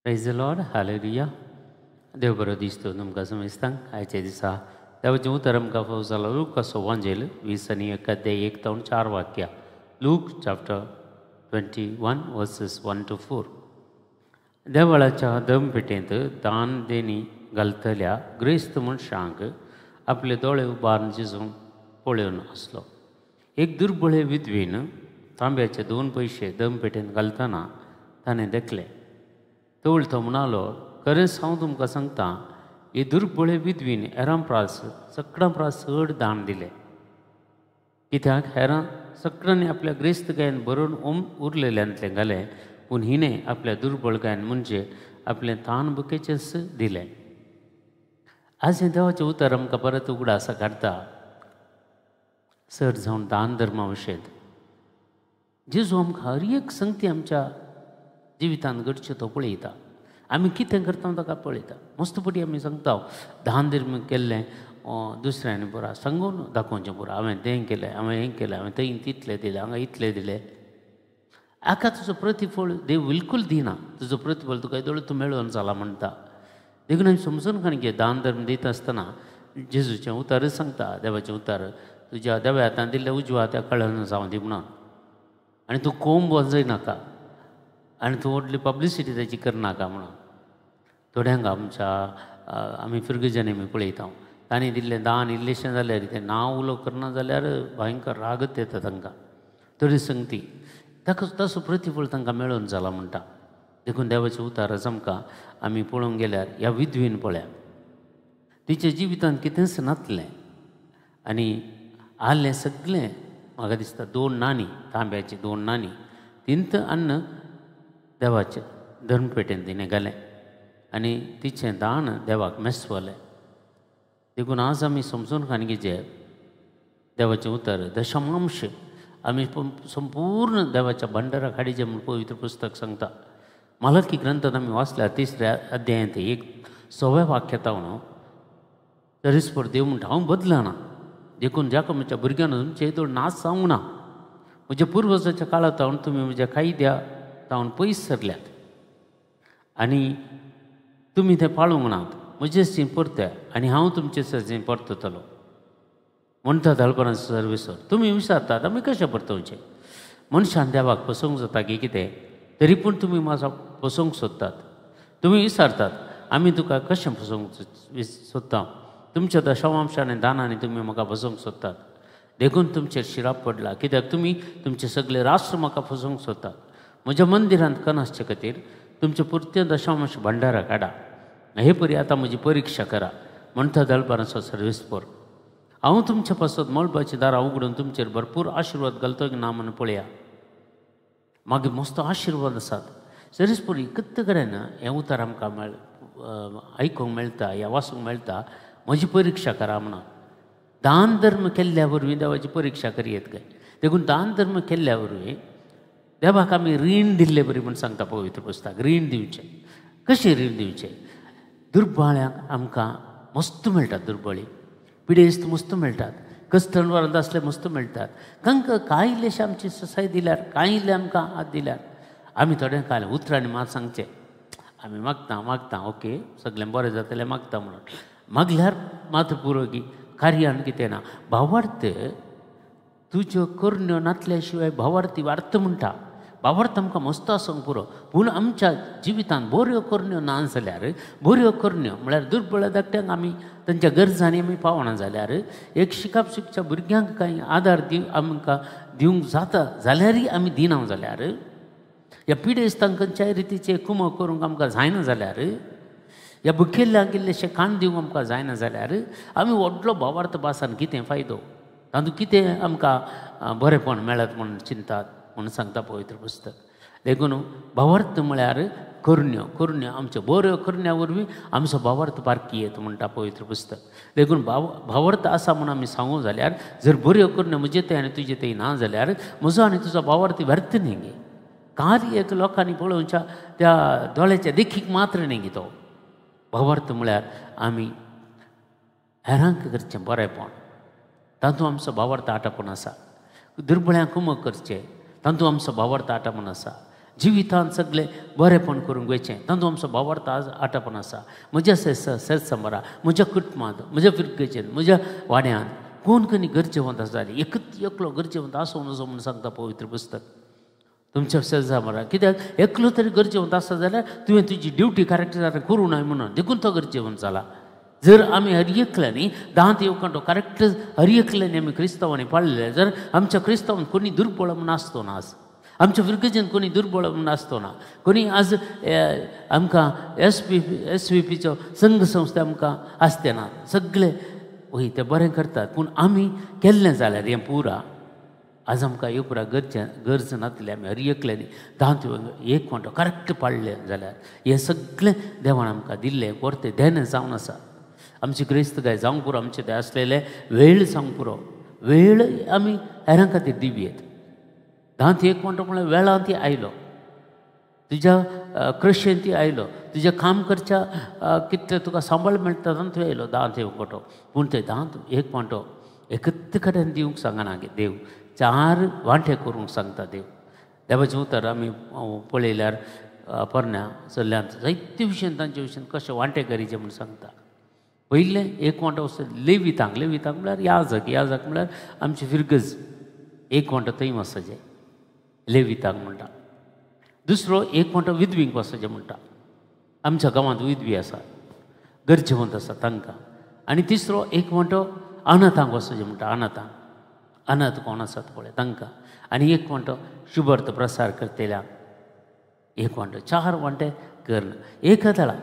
Praise the Lord, hallelujah. देव बरो दीस तो तुमकां समेस्तांक. आयच्या दिसा देवाचें उतर आमकां फावो जालां लूकाचो वांजेल 20 आणि 1 अध्याय 1 ते 4 वाक्या. Luke chapter 21 verses 1 to 4. देवळाच्या दमपेटेंत दान देणी घालतल्या ग्रेस्त मनशांक आपले दोळे उबारून जेजू पळोवन आसलो. एक दुर्बळे विधवीन तांब्याचे 2 पयशे दमपेटेंत घालतना ताणें देखले. तवळ तो म्हणालो, खरेंच हांव तुमकां सांगता, हे दुर्बळे विधवीन हेरां प्रास सगळ्यां प्रास चड दान दिलें. कित्याक हेरां सगळ्यांनी आपल्या ग्रेस्त गायन भरून उरलेल्यांतलें घालें, पूण हिणें आपल्या दुर्बळ गायन म्हणजे आपलें तान बुकेचेंच दिलें. आज हें देवाचें उतर आमकां परत उगडासा काडटा, चड जावन दान धर्मा विशयत. जेजू आमकां हर एक संगती आमच्या जिवितांत घडचें तो पळयता. आमी कितें करता ताका पळयता. मस्तपटी आमी सांगता दान धर्म केल्लें दुसऱ्यांनी पुरा सांगून दाखोवचें पुरो, हांवें तें केलें, हांवें हें केलें, हांवें थंय तितलें दिलें, हांगा इतलें दिलें. हाका तुजो प्रतिफळ देव बिलकूल दिना. तुजो प्रतिफळ तुका येदोळ तूं मेळोवन जाला म्हणटा. देखून आमी समजून घे, दान धर्म दिता आसतना जेजूचें उतरच सांगता, देवाचें उतर, तुज्या देवा हातान दिल्लें उजवा त्या कळना जावं दी म्हणून. आनी तूं कोंब वाजय नाका आनी तूं व्हडली पब्लिसिटी ताची करनाका म्हणून. थोड्यांक आमच्या आमी फिर्गजांनी आमी पळयता, तांणी दिल्लें दान इल्लेशें जाल्यार तें नांव उलो करना जाल्यार भयंकर रागत येता तांकां. तरी संगती ताका तसो प्रतिफळ तांकां मेळोवन जाला म्हणटा. देखून देवाचें उतारच आमकां आमी पळोवंक गेल्यार ह्या विधवीन पळया, तिच्या जिवितांत कितेंच नातलें आनी आहलें सगळें म्हाका दिसता 2 नाणी, तांब्याची 2 नाणी तिंत अन्न देवाचें धर्मपेटेन तिणें घालें आनी तिचें दान देवाक मेसवलें. देखून आज आमी समजून खाणगी जे देवाचें उतर दशमांश आमी संपूर्ण देवाच्या भांडाराक हाडीचें म्हूण पवित्र पुस्तक सांगता. मालकी ग्रंथांत आमी वाचल्या 3ऱ्या अध्यायांत 1 100व्या वाक्यातावन तरीस्पर देव म्हणटा, हांव बदलना. देखून ज्या म्हज्या भुरग्यांक तुमचे येदोळ नाच जावंक ना. म्हज्या पुर्वजाच्या काळांत हांव तुमी म्हज्या कायद्या तावन पयस सरल्यात आनी तुमी तें पाळूंक नात. म्हजेच थंय परते आनी हांव तुमचे थंय परततलो म्हणटा दळपणाचो सर्वेसर. तुमी विचारतात आमी कशें परतवचें? मनशान देवाक फसोवंक जाता की कितें? तरी पूण तुमी म्हाजो फसोवंक सोदतात. तुमी विचारतात आमी तुका कशें फसोवंक सोदता? तुमच्या दशमांशांनी दानांनी तुमी म्हाका फसोवंक सोदतात. देखून तुमचेर शिराप पडला, कित्याक तुमी तुमचे सगळे राष्ट्र म्हाका फसोवंक सोदतात. म्हज्या मंदिरांत कनासचे खातीर तुमचे पुरते दशांश भांडारा काडा. हे परी आतां म्हजी परिक्षा करा म्हणटा दळपाराचो सर्वेस्पर. हांव तुमचे पासत मळबाची दारां उगडून तुमचेर भरपूर आशिर्वाद घालतो की ना म्हूण पळया. मागीर मस्त आशिर्वाद आसात. सर्वेस्पर कितें कडेन हें उतर आमकां मेळ आयकूंक मेळटा या वाचूंक मेळटा, म्हजी परिक्षा करा म्हणून. दान धर्म केल्ल्या वरवीं देवाची परिक्षा करयेत काय? देखून दान धर्म केल्ल्या वरवीं देवाक आमी रीण दिल्ले बरी म्हूण सांगता पवित्र पुस्तक. रीण दिवचें. कशें रीण दिवचें? दुर्बळ्यांक आमकां मस्त मेळटात, दुर्बळी पिडेस्त मस्त मेळटात, कस्टण वरांत आसले मस्त मेळटात. तांकां कांय इल्लेशें आमची ससाय दिल्यार, कांय इल्लें आमकां हात दिल्यार आमी थोड्यांक कांय उतरांनी मात सांगचें, आमी मागता मागता, ओके सगळें बरें जातलें मागता म्हणून. मागल्यार मात पुरो की कार्यान कितें ना. भावार्थ तुज्यो करण्यो नातल्या शिवाय भावार्थी वार्थ म्हणटा. भावार्थ आमकां मस्त आसूंक पुरो, पूण आमच्या जिवितांत बऱ्यो करण्यो ना जाल्यार, बऱ्यो करण्यो म्हळ्यार दुर्बळ धाकट्यांक आमी तांच्या गरजांनी आमी पावना जाल्यार, एक शिकप शिकच्या भुरग्यांक कांय आदार दिव आमकां दिवंक जाता जाल्यारय आमी दिना जाल्यार, ह्या पिडेस्तांक खंयच्याय रितीचे कुमक करूंक आमकां जायना जाल्यार, ह्या भुकेल्ल्यांक इल्लेशें खाण दिवंक आमकां जायना जाल्यार, आमी व्हडलो भावार्थ भासान कितें फायदो? तातूंत कितें आमकां बरेंपण मेळत म्हूण चिंतात म्हूण सांगता पवित्र पुस्तक. देखून भावार्थ म्हळ्यार करण्यो, करण्यो आमच्यो बऱ्यो करण्या वरवीं आमचो भावार्थ पारखी येता म्हणटा पवित्र पुस्तक. देखून भावार्थ आसा म्हूण आमी सांगू जाल्यार, जर बऱ्यो करण्यो म्हजे थंय आनी तुजे थंय ना जाल्यार म्हजो आनी तुजो भावार्थ व्यर्थ न्ही गे. कार्य एक लोकांनी पळोवच्या त्या दोळ्याच्या देखीक मात्र न्ही गे तो भावार्थ. म्हळ्यार आमी हेरांक करचें बरेंपण, तातूंत आमचो भावार्थ आटापून आसा. दुर्बळ्यांक कुमक करचें, तातूंत आमचो भावार्थ आटापून आसा. जिवितांत सगळें बरेंपण करूंक वयचें तातूंत आमचो भावार्थ आज आटापण आसा. म्हज्या सेजसंबरा, म्हज्या कुटुंबांत, म्हज्या फिरगेचेर, म्हज्या वाड्यांत कोण कोणी गरजेवंत आसा जाल्यार एकच एकलो गरजेवंत आसूं नजो म्हूण सांगता पवित्र पुस्तक. तुमच्या शेजारा कित्याक एकलो तरी गरजेवंत आसा जाल्यार तुवें तुजी ड्युटी करेक्ट जाल्यार करूं नाय म्हणून देखून तो गरजेवंत जाला. जर आमी हर एकल्यांनी दांत येवकांटो करेक्ट हर एकल्यांनी आमी क्रिस्तांवांनी पाळिल्ले जर आमच्या क्रिस्तांवान कोणी दुर्बळ म्हूण आसतो ना, आज आमच्या फिरगजेन कोणी दुर्बळ म्हूण आसतो ना, कोणी आज आमकां एस वी पीचो संघ संस्था आमकां आसते ना, सगळे वय ते बरें करतात. पूण आमी केल्लें जाल्यार हें पुरा आज आमकां ह्यो पुरा गरज नातली. आमी हर एकल्यांनी दांत एक वांटो करेक्ट पाळ्ळें जाल्यार हें सगळें देवान आमकां दिल्लें परतें देणें जावन आसा. आमची ग्रेस्तकाय जावंक पुरो, आमचे ते आसलेले वेळ जावंक पुरो, वेळ आमी हेरां खातीर दिवयेत. दांत एक वांटो म्हळ्यार वेळान ती आयलो, तुज्या कृशेन ती आयलो, तुजें काम करच्या कितलें तुका सांबाळ मेळटा तातूंत तुवें आयलो दांत एक वांटो. पूण ते दांत एक वांटो एकत्र कडेन दिवंक सांगना देव, चार वांटे करूंक सांगता देव. देवाचें उतर आमी पळयल्यार पोरण्या चल्ल्यांत जायते विशयन तांचे विशयन कशें वांटे करीचे म्हूण सांगता. पयलें एक वांटो लेवितांक, लेवितांक म्हळ्यार याजक, याजक म्हळ्यार आमची फिरगज, एक वांटो थंय वचचें लेवितांक म्हणटा. दुसरो एक वांटो विधवींक वचचें म्हणटा, आमच्या गांवांत विधवी आसा, गरजेवंत आसा तांकां. आनी तिसरो एक वांटो अनाथांक वचचें म्हणटा, अनाथांक, अनाथ कोण आसात पळय तांकां. आनी एक वांटो शुभर्थ प्रसार करतल्यांक एक वांटो. चार वांटे करून एकादळा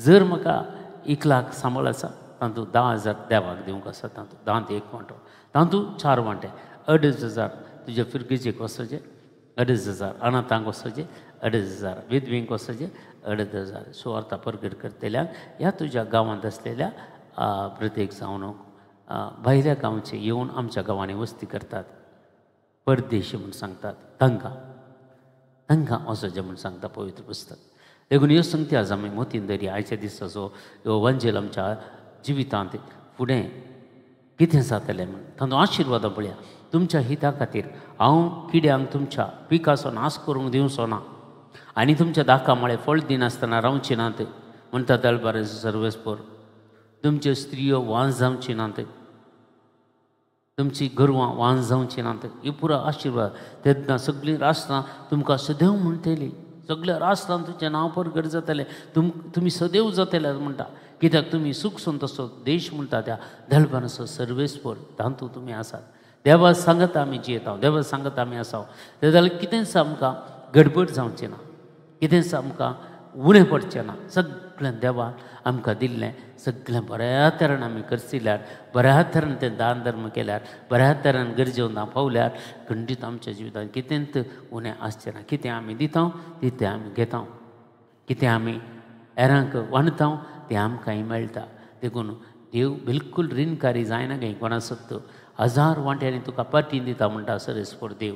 जर म्हाका 1 लाख सांबाळ आसा तातूंत 10,000 देवाक दिवंक आसा, तातूंत दांत एक वांटो, तातूंत चार वांटे, 2,500 तुज्या फिरगेजेक वचचें, 2,500 अनाथांक वचचें, 2,500 विधवींक वचचें, 2,500 सुवार्था परगट करतल्यांक ह्या तुज्या गांवांत आसलेल्या प्रत्येक जावन भायल्या गांवचे येवन आमच्या गांवांनी वस्ती करतात, परदेशी म्हूण सांगतात तांकां, तांकां वचचें म्हूण सांगता पवित्र पुस्तक. देखून ह्यो संगती आज आमी मोतीन दरी. आयच्या दिसाचो ह्यो वंजेल आमच्या जिवितांत फुडें कितें जातलें म्हूण तांचो आशिर्वाद पळया. तुमच्या हिता खातीर हांव किड्यांक तुमच्या पिकाचो नाश करूंक दिवचो ना आनी तुमच्या दाका माळे फळ दिनासतना रावची नात म्हणटा दळबाराचो सर्वेस्पोर. तुमच्यो स्त्रियो वांज जावची नात, तुमची गोरवां वांज जावची नात. ही पुरा आशिर्वाद. तेन्ना सगळीं राष्ट्रां तुमकां सदैव म्हणटलीं, सगळ्या राष्ट्रान तुमचें नांव परगट जातलें, तुमी सदैव जातले म्हणटा. कित्याक तुमी सूख संतोसो देश म्हणटा त्या दळबाराचो सर्वेस्पोर तातूंत तुमी आसात. देवा सांगता आमी जियेता, देवा सांगता आमी आसा. ते जाल्यार कितेंच आमकां गडबड जावचें ना, कितेंच आमकां उणें पडचें ना. सगळें देवान आमकां दिल्लें सगळें बऱ्या तरेन आमी करसिल्यार, बऱ्या तरेन तें दान धर्म केल्यार, बऱ्या तरेन गरजेवंतां पावल्यार खंडीत आमच्या जिवितांत कितेंच उणें आसचें ना. कितें आमी दिता तितलें आमी घेता, कितें आमी हेरांक वांटता तें आमकांय मेळटा. देखून देव बिलकूल रिणकारी जायना काय कोणा सत्त 1000 वांट्यांनी तुका पाटीन दिता म्हणटा सरेस्पोर देव.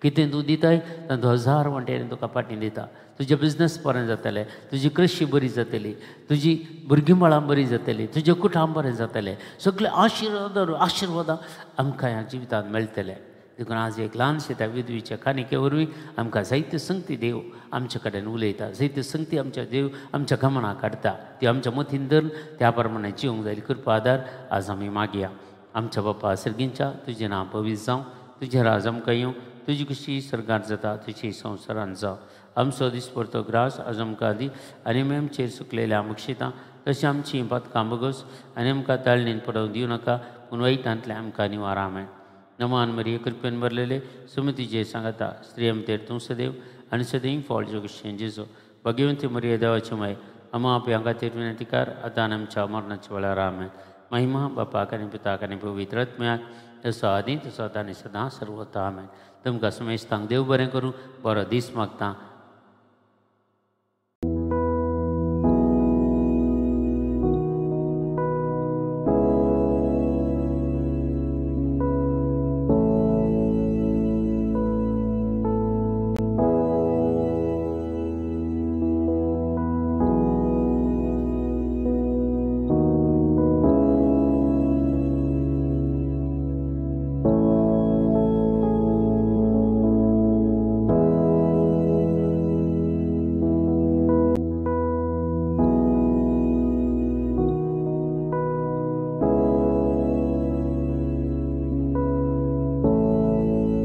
कितें तूं दिताय तातूंत 1000 वांट्यांनी तुका पाटीन दिता. तुजें बिजनस बरें जातलें, तुजी कृशी बरी जातली, तुजी भुरगीं बाळां बरीं जातलीं, तुजें कुटुंब बरें जातलें. सगळे आशिर्वाद आशिर्वादां आमकां ह्या जिवितांत मेळटले. देखून आज एक ल्हानशें त्या विधवीच्या कानिके वरवीं आमकां जायत्यो संगती देव आमचे कडेन उलयता, जायत्यो संगती आमच्या देव आमच्या गमनाक हाडटा. त्यो आमच्या मतीन धरून त्या प्रमाणे जिवंक जाय कृपा आदार आज आमी मागया. आमच्या बापा सर्गींच्या तुजें नांव पवित्र जावं, तुजें राज आमकां येवं, तुजी कशी सर्गांत जाता तुजी संवसारांत जावं. आमचो दिसपडतो ग्रास आज आमकां दी आनी आमी आमचेर सुकलेल्या मुक्षितां तशें आमची पातकां बगस आनी आमकां ताळणीन पडोवंक दिवं नाका, पूण वायटांतलें आमकां निवार. आमेन. नमान मरिये कृपेन भरलेले सुमतीचे सांगता, स्त्री आमतेर तूं सदैव आनी सदैव फळ जोगशें जेजो. भगवंती मरिये देवाचे माय अम्मा आपल्या खातीर विनंती कर आतां आमच्या मरणाच्या वेळार. आमेन. महिमा बापाक आनी पिताक आनी पवित्र आत्म्याक, तसो आदी तसो आतां आनी सदां सर्वता. आमेन. तुमकां समेस्तांक देव बरें करूं, बरो दीस मागता.